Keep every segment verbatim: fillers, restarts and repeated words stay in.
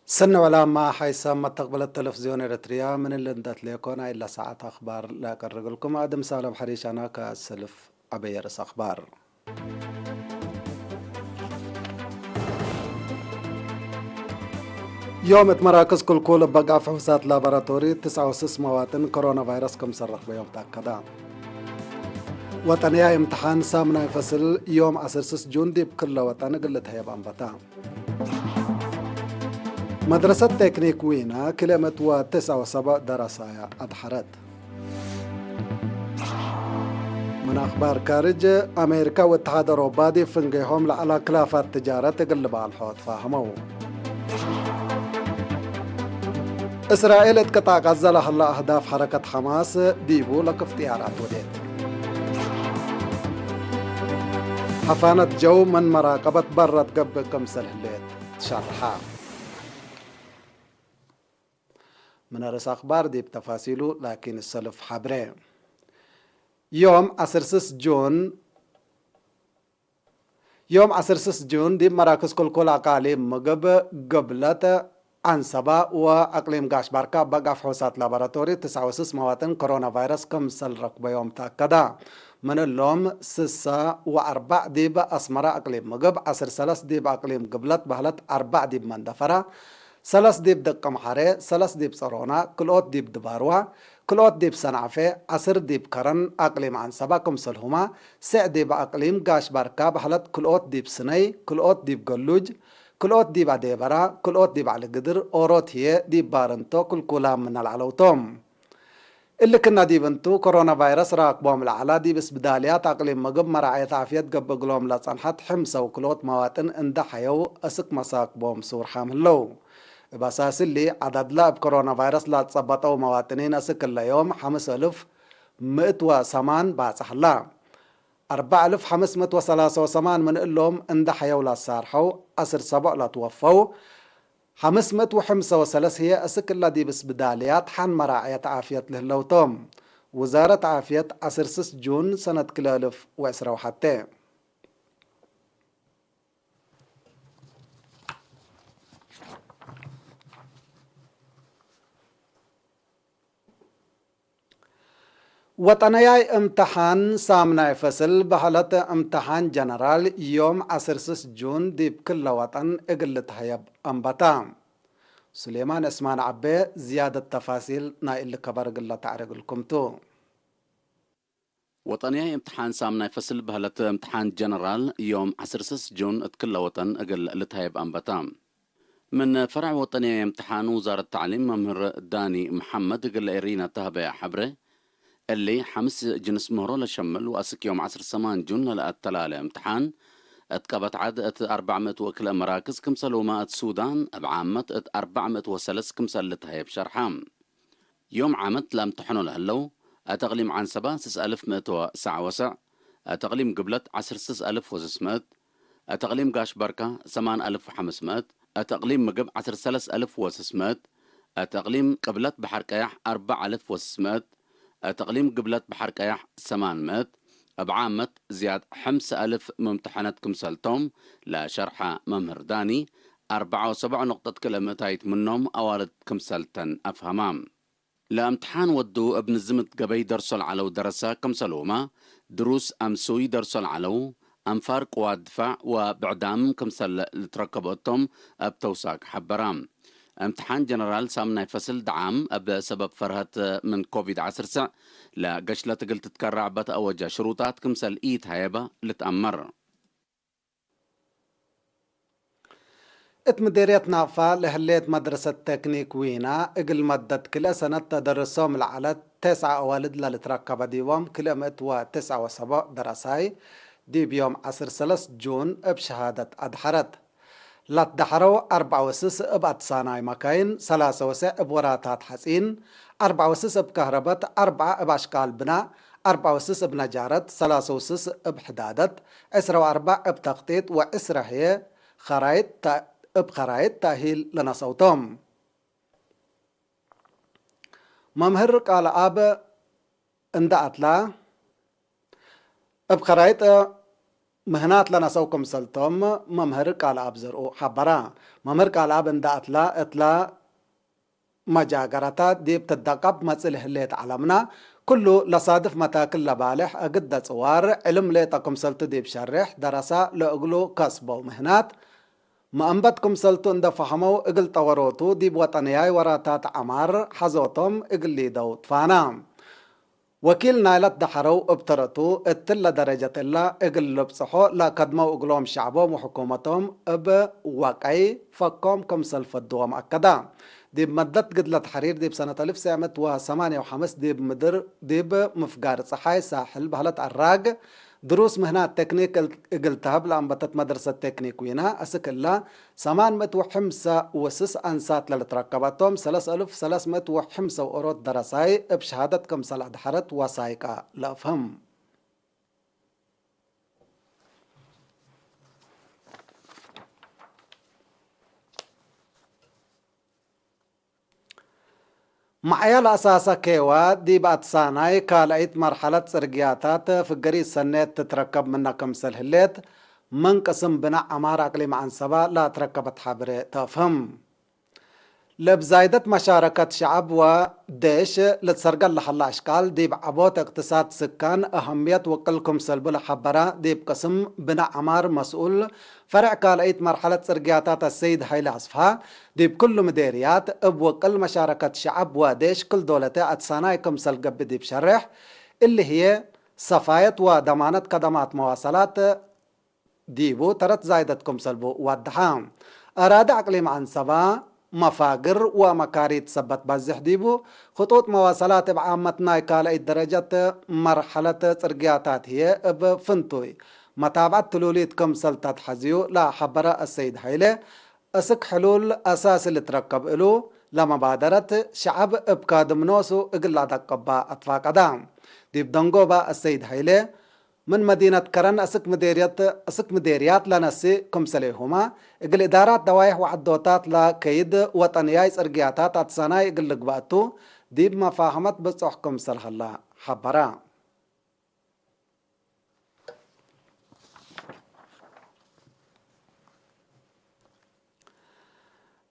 ሰኒ ወዕላማ ሓይሳም መተቅብለት ተለፍዝዮን ኤረትርያ፣ ምን እሊ እንዴ ትሌኮ ናይ እለ ሰዓት አክባር ለአቀርግልኩም። አድም ሳሎም ሐሪሽ አና ከሰልፍ ዐበየ ርእስ አክባር። ዮም እት መራክዝ ክልኩል እበ ጋፍ ፍሑሳት ላቦራቶሪ ትስዐ ወስስ መዋጥን ኮሮና ቫይረስ ክምሰል ረክበዮም ተአከደ። ወጠንያይ እምትሓን ሳምናይ ፈስል ዮም ዐስር ስስ ጁን ዲብ ክለ ወጠን እግል ልትሀየብ አንበተ። መድረሰት ቴክኒክ ዊና ክልኤ ምእት ወትስዐ ወሰብዕ ደረሳያ አድሐረት። ምን አክባር ካርጅ፣ አሜሪካ ወእትሓድ አውሮፓ ዲብ ፍንጌሆም ለዐላ ክላፋት ትጃረት እግል ልባልሖ ትፋህመው። እስራኤል እት ቅጣዕ ጋዛ ለሀላ አህዳፍ ሐረከት ሐማስ ዲቡ ለክፍ ጥያራት ወዴት። ሐፋነት ጀው ምን መራቀበት በረት ገብእ ክምሰል ህሌት ትሻርሐ። ምን ርእስ አክባር ዲብ ተፋሲሉ ላኪን እሰልፍ ሐብሬ። ዮም ዐስር ስስ ጁን፣ ዮም ዐስር ስስ ጁን ዲብ መራክዝ ክልኩል አቃሊም ምግብ፣ ግብለት፣ ዐንሰባ ወአቅሊም ጋሽ ባርካ በጋፍ ፍሑሳት ላቦራቶሪ ትስዐ ወስስ መዋጥን ኮሮና ቫይረስ ክምሰል ረክበዮም ተአከደ። ምን እሎም ስሳ ወአርበዕ ዲብ አስመረ አቅሊም ምግብ፣ ዐስር ሰለስ ዲብ አቅሊም ግብለት በህለት፣ አርበዕ ዲብ መንደፈረ፣ ሰለስ ዲብ ደቀምሐሬ፣ ሰለስ ዲብ ጸሮና፣ ክልኦት ዲብ ድባርዋ፣ ክልኦት ዲብ ሰንዓፌ፣ ዐስር ዲብ ከረን አቅሊም ዐንሰባ ክምሰልሁመ፣ ሴዕ ዲብ አቅሊም ጋሽ ባርካ በህለት፣ ክልኦት ዲብ ስነይ፣ ክልኦት ዲብ ገሉጅ፣ ክልኦት ዲብ አዴበራ፣ ክልኦት ዲብ ዐሊ ግድር፣ ኦሮት ህዬ ዲብ ባርንቶ ክልኩላ ምነ ለዐለው ቶም። እሊ ክና ዲብ እንቱ፣ ኮሮና ቫይረስ ራክቦም ለዐላ ዲብ እስብዳልያት አቅሊም ምግብ መራዐየት ዓፍየት ገብእ እግሎም ለጸንሐት ሕምሰ ወክልኦት መዋጥን እንደ ሐየው አስክ መሳክቦም ሱር ሓም ህለው። እብ አሳስ እሊ፣ ዐዳድለ እብ ኮሮና ቫይረስ ለአትጸበጠው መዋጥኒን አስክ እለ ዮም ሐምስ አልፍ ምእት ወሰማን ባጽሕ ህላ። አርበዕ አልፍ ሐምስ ምእት ወሰላሰ ወሰማን ምን እሎም እንደ ሐየው ለአሳርሐው፣ ዐስር ሰቦዕ ለትወፈው፣ ሐምስ ምእት ወሐምሰ ወሰለስ ህዬ አስክ እለ ዲብ እስብዳልያት ሐን መራዐየት ዓፍየት ለህለው ቶም። ውዛረት ዓፍየት ዐስር ስስ ጁን ሰነት ክልኤ አልፍ ወዕስራ ወሐቴ። ወጠነያይ እምተሓን ሳምናይ ፈስል በህለት እምተሓን ጀነራል ዮም ዐስር ስስ ጁን ዲብ ክለ ወጠን እግል ልትሀየብ አንበተ። ሱሌማን ዕስማን ዐቤ ዝያደት ተፋሲል ናይ እሊ ከበር እግል ለተዕርግ እልኩም ቱ። ወጠንያይ እምትሓን ሳምናይ ፈስል በህለት እምትሓን ጀነራል ዮም ዐስር ስስ ጁን እት ክለ ወጠን እግል ልትሀየብ አንበተ። ምን ፈርዕ ወጠንያይ እምትሓን ውዛረት ተዕሊም መምህር ዳኒ መሐመድ እግል ኤሪና ተህበየ ሐብሬ፣ እሊ ሐምስ ጅንስ ምህሮ ለሸምል ወአስክ ዮም ዐስር ሰማን ጁን ለለአተላለ እምትሓን፣ እት ቀበት ዐድ እት አርበዕ ምእት ወክልኤ መራክዝ ክምሰልሁመ እት ሱዳን እብ ዓመት እት አርበዕ ምእት ወሰለስ ክምሰል ልትሀየብ ሸርሐ። ዮም ዓመት ለአምተሐኖ ለህለው፣ እት እቅሊም ዐንሰባ ስስ አልፍ ምእት ወሰዕ ወሰዕ፣ እት እቅሊም ግብለት ዐስር ስስ አልፍ ወስስ ምእት፣ እት እቅሊም ጋሽ በርካ ሰማን አልፍ ወሐምስ ምእት፣ እት እቅሊም ምግብ ዐስር ሰለስ አልፍ ወስስ ምእት፣ እት እቅሊም ቅብለት በሐር ቀያሕ አርበዕ አልፍ ወስስ ምእት፣ እት እቅሊም ግብለት በሐር ቀያሕ ሰማን ምእት፣ እብ ዓመት ዝያድ ሐምስ አልፍ ሙምተሐነት ክምሰልቶም ለሸርሐ መምህር ዳኒ፣ አርበዕ ወሰብዕ ነቅጠት ክልኤ ምእታይት ምኖም አዋልድ ክምሰልተን አፍሀማ። ለእምትሓን ወዱ እብ ንዝምት ገበይ ደርሶ ለዐለው ደረሰ ክምሰልሁመ፣ ድሩስ አምሱይ ደርሶ ለዐለው፣ አንፋር ቅዋት ድፋዕ ወብዕዳም ክምሰል ልትረከቦ እቶም እብ ተውሳክ ሐበራ። እምትሓን ጀነራል ሳምናይ ፈስል ደዓም እብ ሰበብ ፈርሀት ምን ኮቪድ ዐስር ስዕ ለገሽለት እግል ትትከረዕ በተአወጀ ሽሩጣት ክምሰል ኢትሀየበ ልትአመር። እት ምዴርየት ናፋ ለህሌት መድረሰት ተክኒክ ዊና፣ እግል መደት ክልኤ ሰነት ተደርሶም ለዐለት ተስዐ አዋልድ ለልትረከበ ዲቦም ክልኤ ምእት ወትስዐ ወሰቦዕ ደረሳይ፣ ዲብ ዮም ዐስር ሰለስ ጁን እብ ሸሃደት አድሐረት። ለትደሐረው አርበዕ ወስስ እብ አትሳናይ መካይን፣ ሰላሰ ወሰዕ እብ ወራታት ሐጺን፣ አርበዕ ወስስ እብ ከህረበት፣ አርበዕ እብ አሽቃል ብናእ፣ አርበዕ ወስስ እብ ነጃረት፣ ሰላሰ ወስስ እብ ሕዳደት፣ ዕስረ ወአርበዕ እብ ተክጢጥ ወዕስረ ህዬ ኸራይጥ ተ-፣ እብ ኸራይጥ ተእሂል ለነሰው ቶም። መምህር ቃለ አብ እንደ አትላ፣ እብ ኸራይጥ ምህናት ለነሰው ክምሰልቶም መምህር ቃልኣብ ዘርኡ ሐበረ። መምህር ቃልኣብ እንደ አትላ እትላ መጃገረታት ዲብ ትደቀብ መጽእ ለህሌት ዐለምና፣ ክሉ ለሳድፍ መታክል ለባልሕ እግደ ጽዋር ዕልም ሌጠ ክምሰልቱ ዲብ ሸሬሕ ደረሳ ለእግሉ ከስበው ምህናት፣ መአንበት ክምሰልቱ እንደ ፈሀመው እግል ጠወሮቱ ዲብ ወጠንያይ ወራታት ዐማር ሐዞቶም እግል ሊደው ትፋና። ወኪል ናይለት ደሐረው እብ ተረቱ፣ እትለ ደረጀት እላ እግል ልብጽሖ ለከድመው እግሎም ሸዕቦም ወሕኩመቶም እብ ወቀይ ፈኮም ክምሰል ፈድዎም አከደ። ዲብ መደት ግድለ ተሕሪር ዲብ ሰነት አልፍ ሰዕ ምእት ወሰማንያ ወሐምስ ዲብ ምድር ዲብ ምፍጋር ጸሓይ ሳሕል በህለት አራግ ድሩስ ምህናት ቴክኒክ እግል ተህብ ለአንበተት መድረሰት ቴክኒክ ዊና፣ አስክ እላ ሰማን ምእት ወሐምሰ ወስስ አንሳት ለልትረከበቶም፣ ሰለስ አልፍ ሰለስ ምእት ወሐምሰ ወኦሮት ደረሳይ እብ ሸሃደት ክምሰል አድሐረት ወሳይቀ ለአፍህም። መዕያ ለአሳሰ ኬዋ ዲብ አትሳናይ ካልአይት መርሐለት ጽርግያታት ፍገሪት ሰኔት ትትረከብ ምነ ክምሰል ህሌት፣ ምን ቅስም ብናእ ዐማር አቅሊም ዐንሰበ ለአትረከበት ሐብሬ ተአፍህም። ለእብ ዛይደት መሻረከት ሸዐብ ወዴሽ ልትሰርገል ለሀለ አሽቃል፣ ዲብ ዐቦት እቅትሳድ ስካን አሀምየት ወቅል ክምሰልቡ ለሐበረ ዲብ ቅስም ብናእ ዐማር መስኡል ፈርዕ ካልአይት መርሐለት ጽርግያታት አሰይድ ሀይለ አስፍሃ፣ ዲብ ክሉ ምዴርያት እብ ወቅል መሻረከት ሸዐብ ወዴሽ ክል ዶለተ አትሳናይ ክምሰል ገብእ ዲብ ሸሬሕ፣ እሊ ህዬ ሰፋየት ወደማነት ከደማት መዋሰላት ዲቡ ተረት ዛይደት ክምሰልቡ ወደሐ። አራዲ አቅሊም ዐንሰባ፣ መፋግር ወመካሪት ሰበት በዝሕ ዲቡ፣ ክጡጥ መዋሰላት እብ ዓመት ናይ ካልአይት ደረጀት መርሐለት ጽርግያታት ህዬ እብ ፍንቱይ መታብዐት ትሉሊት ክምሰል ተትሐዝዩ ለሐበረ አሰይድ ሀይለ፣ አስክ ሕሉል አሳሲ ልትረከብ እሉ፣ ለመባደረት ሸዐብ እብ ካድም ኖሱ እግል ለአደቅባ አትፋቀዳ። ዲብ ደንጎባ አሰይድ ሀይለ፣ ምን መዲነት ከረን አስክ ምዴርየት፣ አስክ ምዴርያት ለነስእ ክምሰሌሁመ፣ እግል እዳራት ደዋይሕ ወዐዶታት ለከይድ ወጠንያይ ጽርግያታት አትሳናይ እግል ልግበእ ቱ፣ ዲብ መፋህመት ብጹሕ ክምሰል ሀላ ሐበረ።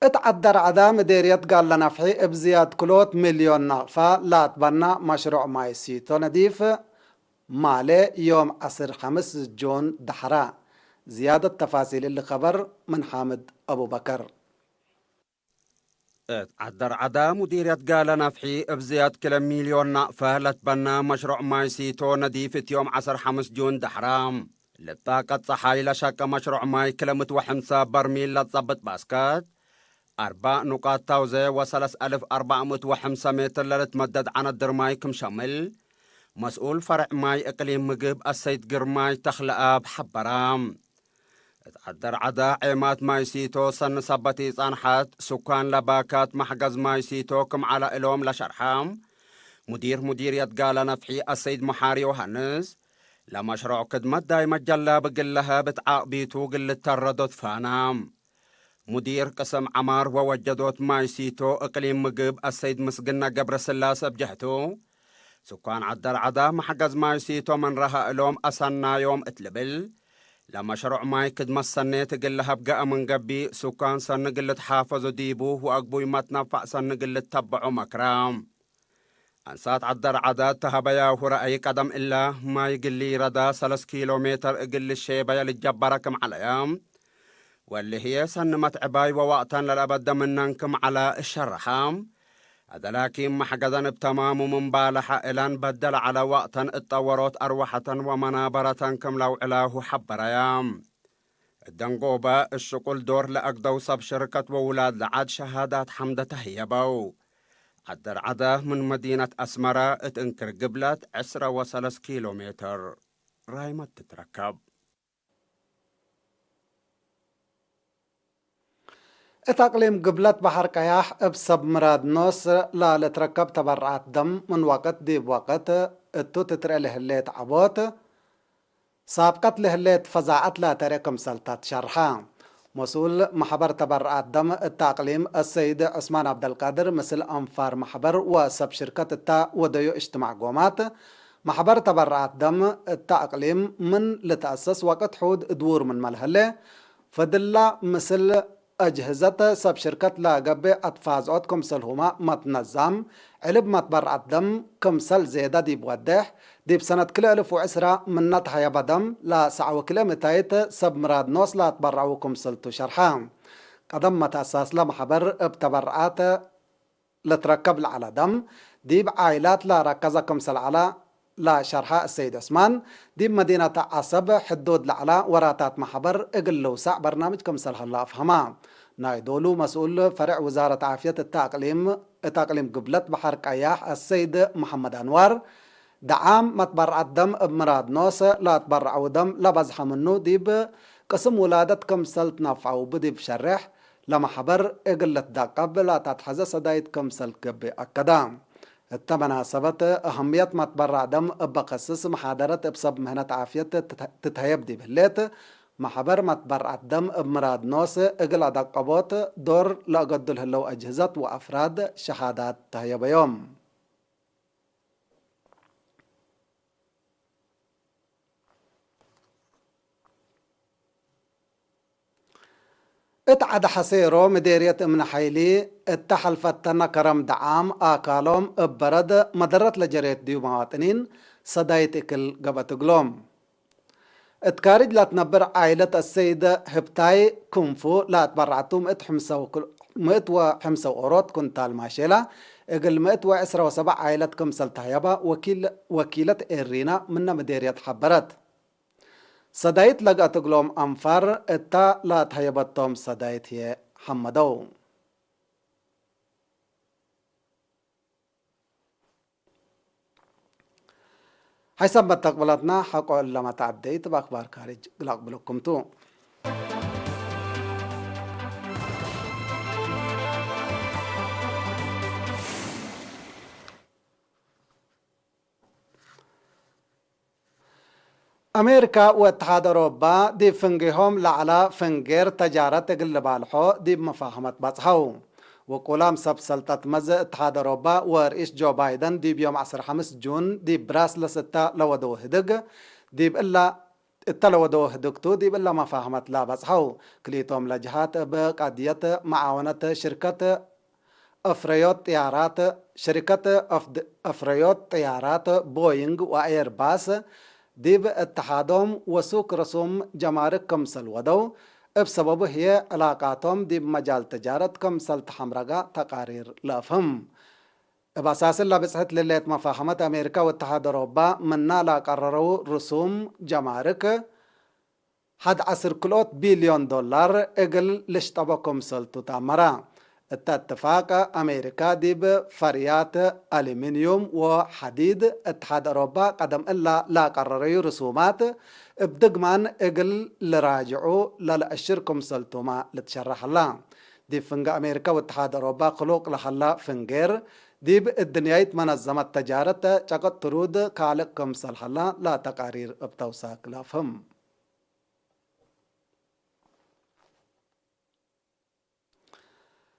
እት ዐድ ደርዐዳ ምዴርየት ጋለ ነፍሒ እብ ዝያድ ክሎት ሚልዮን ናቅፋ ላትበና መሽሩዕ ማይ ሲቶ ነዲፍ ማሌ ዮም ዐስር ሐምስ ጁን ደሐራ። ዝያደት ተፋሲል እሊ ከበር ምን ሓምድ አቡበከር። እት ዐድ ደርዐዳ ሙዲርየት ጋለ ነፍሒ እብ ዝያድ ክለ ሚልዮን ናቅፈ ለትበና መሽሩዕ ማይ ሲቶ ነዲፍ እት ዮም ዐስር ሐምስ ጁን ደሐራ። ለጣቀት ጸሓይ ለሸቀ መሽሩዕ ማይ ክለ ምእት ወሐምሰ በርሚል ለትጸብጥ ባስከት፣ አርበዕ ኑቃት ታውዘ ወሰለስ አልፍ አርበዕ ምእት ወሐምሰ ሜትር ለልትመደድ ዐነት ድርማይ ክም ሸምል፣ መስኡል ፈርዕ ማይ እቅሊም ምግብ አሰይድ ግርማይ ተኽለአብ ሐበረ። እት ዐድ ደርዐዳ ዔማት ማይ ሲቶ ሰኒ ሰበት ኢጸንሐት፣ ሱካን ለባካት መሕገዝ ማይ ሲቶ ክም ዐለ እሎም ለሸርሐ፣ ሙዲር ሙዲርየት ጋለ ነፍሒ አሰይድ መሓሪ ዮሃንስ፣ ለመሽሩዕ ክድመት ዳይመ ጀላብ እግል ለሀብ እት ዓቅቢቱ እግል ልተረዶ ትፋና። ሙዲር ቅስም ዐማር ወወጀዶት ማይ ሲቶ እቅሊም ምግብ አሰይድ ምስግነ ገብረስላሰ እብ ጀህቱ፣ ሱካን ዐድ ደርዐዳ መሕገዝ ማይ ሲቶ ምን ረሀ እሎም አሰናዮም እት ልብል፣ ለመሽሩዕ ማይ ክድመት ሰኔት እግል ለሀብ ገአ ምን ገብእ፣ ሱካን ሰኒ እግል ልትሓፈዞ ዲቡ ወአግቡይ መትነፋዕ ሰኒ እግል ልተበዖ መክረ። አንሳት ዐድ ደርዐዳ ተሀበያሁ ረአይ ቀደም እለ ማይ እግል ሊረዳ ሰለስ ኪሎ ሜተር እግል ልሼበየ ልጀበረ ክም ዐለየ፣ ወእሊ ህዬ ሰኒ መትዕባይ ወወቅተን ለለአበደ ምነን ክም ዐለ እሸረሐ። አደ ላኪን መሕገዘን እብ ተማሙ ምን ባለሐ እለን በደ ለዐለ ወቅተን እት ጠወሮት አርወሐተን ወመናበረተን ክም ለአውዕላሁ ሐበረየ። እት ደንጎበ እት ሽቁል ዶር ለአግደው ሰብ ሽርከት ወውላድ ለዐድ ሸሃዳት ሐምደ ተህየበው። ዐድ ደርዐዳ ምን መዲነት አስመረ እት እንክር ግብለት ዕስረ ወሰለስ ኪሎ ሜትር ራይመት ትትረከብ። እት አቅሊም ግብለት በሐር ቀያሕ እብ ሰብ ምራድ ኖስ ለልትረከብ ተበረዓት ደም ምን ወቅት ዲብ ወቅት እቱ ትትርኤ ለህሌት ዐቦት ሳብቀት ለህሌት ፈዛዐት ለተርኤ ክምሰል ተ ትሸርሐ። መስኡል መሕበር ተበረዓት ደም እት አቅሊም አሰይድ ዑስማን ዐብደልቃድር ምስል አንፋር መሕበር ወሰብ ሽርከት እተ ወደዮ እጅትማዕ ጎማት መሕበር ተበረዓት ደም እተ አቅሊም ምን ልትአሰስ ወቅት ሑድ ድዉር ምንመ ለሀሌ፣ ፈድላ ምስል አጅህዘት ሰብ ሽርከት ለገብእ አትፋዝዖት ክምሰልሁመ መትነዛም ዕልብ መትበረዓት ደም ክምሰል ዜደ ዲብ ወዴሕ፣ ዲብ ሰነት ክልኤ እልፍ ወዕስራ ምነ ተሀየበ ደም ለሰዕ ወክልኤ ምእታይት ሰብ ምራድ ኖስ ለአትበረዐው ክምሰልቱ ሸርሐ። ቀደም መትአሳስለ መሕበር እብ ተበረዓት ለትረከብ ለዐለ ደም፣ ዲብ ዓይላት ለረከዘ ክምሰል ዐለ ለሸርሐ እሰይድ ዑስማን፣ ዲብ መዲነት ዐሰብ ሕዱድ ለዐለ ወራታት መሕበር እግል ልውሰዕ በርናምጅ ክምሰል ሀለ አፍሀመ። ናይ ዶሉ መስኡል ፈሬዕ ውዛረት ዓፍየት እተ አቅሊም፣ እት አቅሊም ግብለት በሐር ቀያሕ አሰይድ መሐመድ አንዋር፣ ደዓም መትበረዐት ደም እብ ምራድ ኖስ ለአትበረዐው ደም ለበዝሐ ምኑ፣ ዲብ ቅስም ውላደት ክምሰል ትነፍዐው እቡ ዲብ ሸሬሕ፣ ለመሕበር እግል ልትደቀብ ለተአትሐዘ ሰዳይት ክምሰል ትገብእ አከደ። እተ መናሰበት፣ አህምየት መትበረዕ ደም እበ ከስስ መሓደረት እብ ሰብ ምህነት ዓፍየት ትተ-፣ ትትሀየብ ዲብ ህሌት፣ መሕበር መትበረዐት ደም እብ ምራድ ኖስ እግል አደቀቦት ዶር ለአገዱ ለህለው አጅህዘት ወአፍራድ ሸሃዳት ተህየበዮም። እት ዐድ ሐሴሮ ምዴርየት እምነ ሐይሊ እተ ሐልፈተነ ከረም ደዓም አካሎም እብ በረድ መደረት ለጀሬት ዲብ መዋጥኒን ሰዳይት እክል ገብአት እግሎም። እት ካርጅ ለትነብር ዓይለት አሰይድ ህብታይ ክንፉ ለአትበረዐቱ ምእት ሕምሰው ክል-፣ ምእት ወሕምሰው ኦሮት ኩንታል ማሼላ እግል ምእት ወዕስራ ወሰብዕ ዓይለት ክምሰል ተህየበ ወኪል-፣ ወኪለት ኤሪና ምነ ምዴርየት ሐበረት። ሰዳይት ለገአት እግሎም አንፋር እታ ለአትሀየበቶም ሰዳይት ህዬ ሐመደው። ሐይሰ መተቅብለትና ሐቆ እለ መትዐደይት እብ አክባር ካርጅ እግል አቅብለኩም ቱ። አሜሪካ ወእትሓድ አውሮፓ ዲብ ፍንጌሆም ለዐለ ፍንጌር ተጃረት እግል ልባልሖ ዲብ መፋህመት በጽሐው። ወቁላም ሰብ ሰልጠት መዝ እትሓድ አውሮፓ ወርኢስ ጆ ባይደን ዲብ ዮም ዐስር ሐምስ ጁን ዲብ ብራስለስ እተ ለወደው ህድግ ዲብ እለ፣ እተ ለወደው ህድግቱ ዲብ እለ መፋህመት ለበጽሐው። ክልኢቶም ለጀሃት እብ ቀድየት መዓወነት ሽርከት አፍረዮት ጥያራት፣ ሸሪከት አፍድ-፣ አፍረዮት ጥያራት ቦይንግ ወኤርባስ ዲብ እትሓዶም ወሱክ ርሱም ጀማርክ ክምሰል ወደው፣ እብ ሰበቡ ህዬ ዕላቃቶም ዲብ መጃል ተጃረት ክምሰል ተሐምረገ ተቃሪር ለአፍህም። እብ አሳስ እለ ብጽሕት ለህሌት መፋህመት አሜሪካ ወእትሓድ አውሮፓ ምና ለአቀረረው ርሱም ጀማርክ፣ ሐድ ዐስር ክልኦት ቢልዮን ዶላር እግል ልሽጠቦ ክምሰልቱ ተአመረ። እተ እትፋቅ፣ አሜሪካ ዲብ ፈርያት አሉሚንዩም ወሐዲድ እትሓድ አውሮፓ ቀደም እለ ለአቀረረዩ ርሱማት እብ ድግማን እግል ልራጅዑ ለለአሽር ክምሰልቱመ ልትሸረሕ ሀላ። ዲብ ፍንጌ አሜሪካ ወእትሓድ አውሮፓ ክሉቅ ለሀላ ፍንጌር፣ ዲብ እድንያይት መነዘመት ተጃረት ጨቅጥ ትሩድ ካልእ ክምሰል ሀላ ለተቃሪር እብ ተውሳክ ለአፍህም።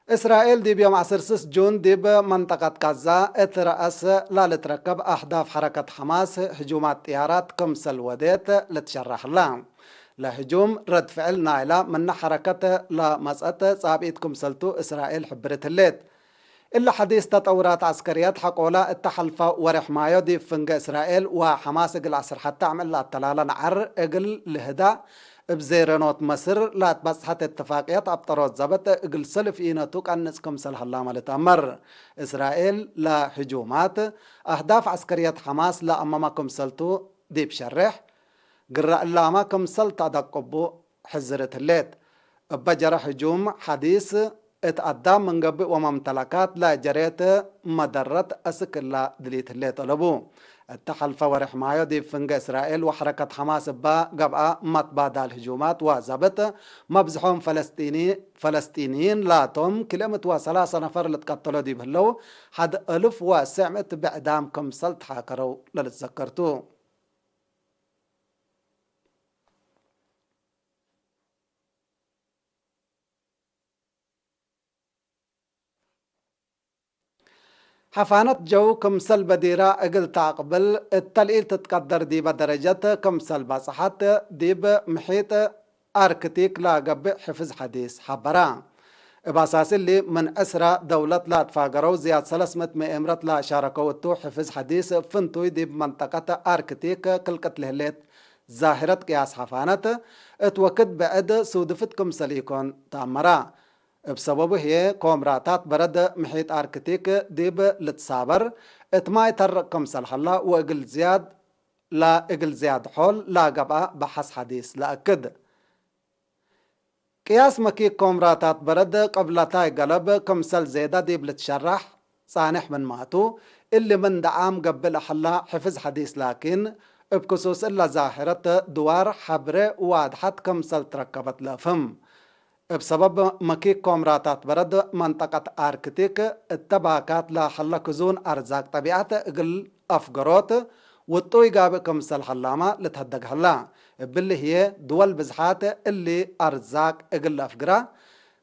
እስራኤል ዲብ ዮም ዐስር ስስ ጁን ዲብ መንጠቀት ጋዛ እት ረአስ ላልትረከብ አህዳፍ ሐረከት ሐማስ ህጁማት ጥያራት ክምሰል ወዴት ልትሸረሕ ህላ። ለህጁም ረድ ፍዕል ናይላ ምነ ሐረከት ለመጽአት ጻብኢት ክምሰልቱ እስራኤል ሕብርት ህሌት። እሊ ሐዲስ ተጠውራት ዐስከርያት ሐቆላ እተ ሐልፈ ወሬሕ ማዮ ዲብ ፍንገ እስራኤል ወሐማስ እግል ዐስር ሐተ ዓም እለ አተላለ ነዐር እግል ልህዳ እብ ዜረኖት መስር ለአትበጽሐት እትፋቅየት አብጠሮት ዘበጥ እግል ሰልፍ ኢነቱ ቀንጽ ክምሰል ሀላመ ልትአመር። እስራኤል ለህጁማት አህዳፍ ዐስከርየት ሐማስ ለአመመ ክምሰልቱ ዲብ ሸሬሕ፣ ግረ እላመ ክምሰል ተአደቅቡ ሕዝርት ህሌት። እበ ጀረ ህጁም ሐዲስ እት አዳም ምን ገብእ ወመምተለካት ለጀሬት መደረት አስክ እላ ድሊት ህሌት አለቡ። እተ ሐልፈ ወሬሕ ማዮ ዲብ ፍንገ እስራኤል ወሐረከት ሐማስ እበ ገብአ መትባዳል ህጁማት ወዘብጥ መብዝሖም ፈለስጢኒ-፣ ፈለስጢንይን ላቶም ክልኤ ምእት ወሰላሰ ነፈር ልትቀተሎ ዲብ ህለው ሐድ እልፍ ወስዕ ምእት ብዕዳም ክምሰል ተሓከረው ለልትዘከር ቱ። ሐፋነት ጀው ክምሰል በዲራ እግል ተአቅብል እተ ለኢልትትቀደር ዲበ ደረጀት ክምሰል በጽሐት፣ ዲብ ምሒጥ አርክቲክ ለገብእ ሕፍዝ ሐዲስ ሐበረ። እብ አሳስ እሊ፣ ምን ዕስረ ደውለት ለአትፋገረው ዝያድ ሰለስ ምእት ምእምረት ለአሻረከው እቱ ሕፍዝ ሐዲስ፣ ፍንቱይ ዲብ መንጠቀት አርክቲክ ክልቅት ለህሌት ዛህረት ቅያስ ሐፋነት፣ እት ወክድ ብዕድ ሱድፍት ክምሰል ኢኮን ተአመረ። እብ ሰበቡ ህዬ፣ ኮምራታት በረድ ምሒጥ አርክቲክ ዲብ ልትሳበር፣ እት ማይ ተርቅ ክምሰል ሀላ ወእግል ዝያድ ለእግል ዝያድ ሖል ለገብአ በሐስ ሐዲስ ለአክድ። ቅያስ መኪክ ኮምራታት በረድ ቅብለታይ ገለብ ክምሰል ዜዳ ዲብ ልትሸራሕ ጻንሕ ምንማቱ፣ እሊ ምን ደዓም ገብእ ለሀላ ሕፍዝ ሐዲስ ላኪን፣ እብ ክሱስ እለ ዛህረት ድዋር ሐብሬ ዋድሐት ክምሰል ትረከበት ለአፍህም። እብ ሰበብ መኪክ ኮምራታት በረድ መንጠቀት አርክቲክ እተ ባካት ለሀለ ክዙን አርዛቅ ጠቢዐት እግል አፍገሮት ውጡይ ጋብእ ክምሰል ሀላመ ልትሀደግ ሀላ። እብሊ ህዬ ድወል ብዝሓት እሊ አርዛቅ እግል ለአፍግራ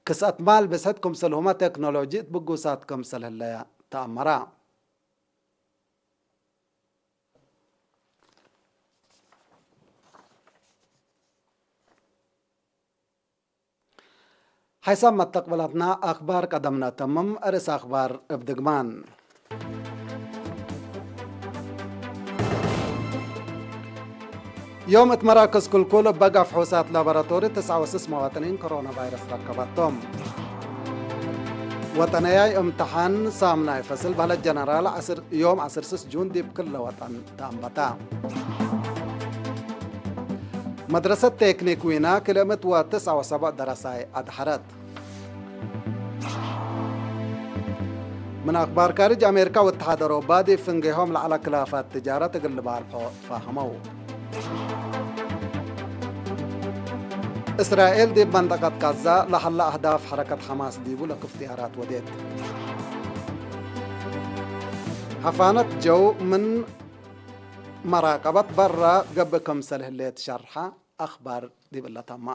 ክስአት ማል ብዝሕት ክምሰልሁመ ቴክኖሎጂ እት ብጉሳት ክምሰል ህለየ ተአመራ። ሐይሳም መተቅበላትና አክባር ቀደምነ ተምም። ርእስ አክባር እብ ድግማን። ዮም እት መራክዝ ክልኩል እበ ጋፍ ሑሳት ላቦራቶሪ ትስዓ ወስስ መዋጥኒን ኮሮና ቫይረስ ረከባቶም። ወጠነያይ እምተሓን ሳምናይ ፈስል በህለት ጀነራል ዐስር፣ ዮም ዐስር ስስ ጁን ዲብ ክለ ወጠን ተአንበታ። መድረሰት ቴክኒክ ዊና ክልኤ ምእት ወትስዓ ወሰብዕ ደረሳይ አድሐረት። ምን አክባር ካርጅ፣ አሜሪካ ወእትሓድ አውሮፓ ዲብ ፍንጌሆም ለዐለ ክላፋት ትጃረት እግል ልባልሖ ተፋህመው። እስራኤል ዲብ መንጠቀት ጋዛ ለሀለ አህዳፍ ሐረከት ሐማስ ዲቡ ለክፍትያራት ወዴት። ሐፋነት ጀው ምን መራቀበት በረ ገብእ ክምሰል ህሌት ሸርሐ አክባር ዲብ እለ ተማ።